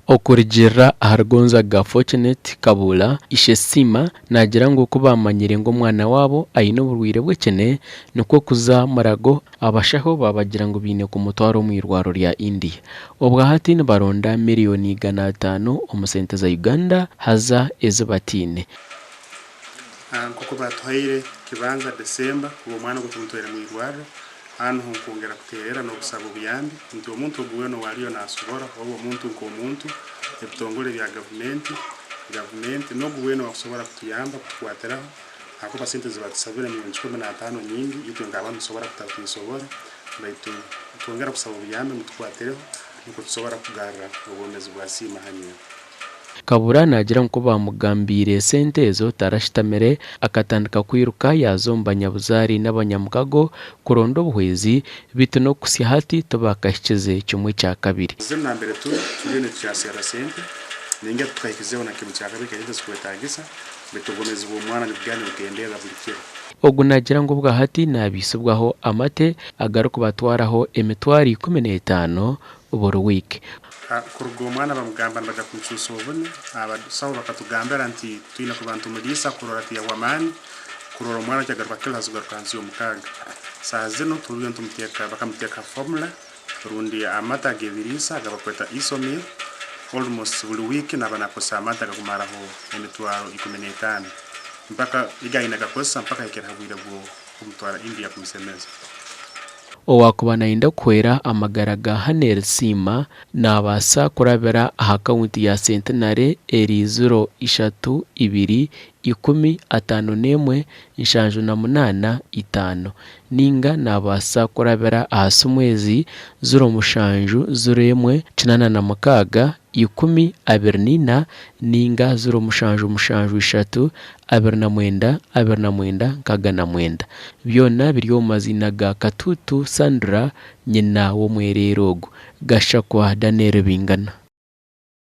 Okurugiirira ahari Gonzaga Fortunate Kabuula, Ishe Siima naagira ngu ku baamanyire ngu omwana waabo aine oburwaire bw'ekine nikwo kuza Murago abashaho baabagira ngu baine kumutwara omu irwariro rya India. Obwahati nibaronda miriyoni 500 omu sente za Uganda haza ezi bataine. Nk'oku baatuhaire kibanza December kuba omwana ogwo tumutwaire mu irwariro, aha niho nkwongera kuteerera n'okusaba obuyambi nti omuntu ogu weena owaariyo naasobora oba omuntu nk'omuntu, ebitongore bya gavumenti, gavumenti n'ogu weena owaakusobora kutuyamba kutukwatiraho ahakuba sente ezi baatusabire miriyoni 15 nyingi itwe nk'abantu nitusobora kutatusobora baitu nitwongera kusaba obuyambi mutukwatireho nukwo tusobora kugarra obwomeezi bwa Siima hanyuma. Kabura naagira ngu ku baamugambiire esente ezo tarashutamire akatandika kwiruka yaaza omu banyabuzaare n'abanyamukago kuronda obuhwezi beitu n'okuhitsya hati tibakahikize kimwe kya kabiri. Zinu nambere turi, turiyo nitukyaserra sente, ninga titukahikizeho na kimwe kya kabiri kya sente ezikwetagisa, baitu obwomeezi bw'omwana nibugenda nibukendeera buli kiro. Ogu naagira ngu obwahati naabaisibwaho amate agarikubatwaraho emitwaro 15 buri wiiki. Kuruga omwana bamugamba nibaja kumucuusa obune, abasaho bakatugambira nti twine kuba nitumuliisa kurora tiyahwa amaani, kurora omwana tiyagaruka kilo haza kugaruka ahansi y'omukaaga. Saaha zinu turiyo nitumuteeka bakamuteeka ha formula rundi amata ag'ebiriisa agabakweta Isomil, almost buri wiiki naaba nakozesa amata agakumaraho emitwaro 15 mpaka egi aine agakozesa mpaka ahikire ha bwire bw'okumutwara India kumusemeza. Owaakuba naayenda kuhwera amagara ga Hanel Siima naabaasa kurabira aha akawunti ya Centenary eri ziro ishatu ibiri ikumi ataano n'emwe nshanju na munaana itaano nainga naabaasa kurabira aha simu ezi ziro mushanju ziro emwe kinaana na mukaaga ikumi abiri naina nainga ziro mushanju mushanju ishatu 29 29 69. Byona biri omu maziina ga Katuutu Sandra nyina w'omwereere ogu. Gashakwa Daniel Bingana.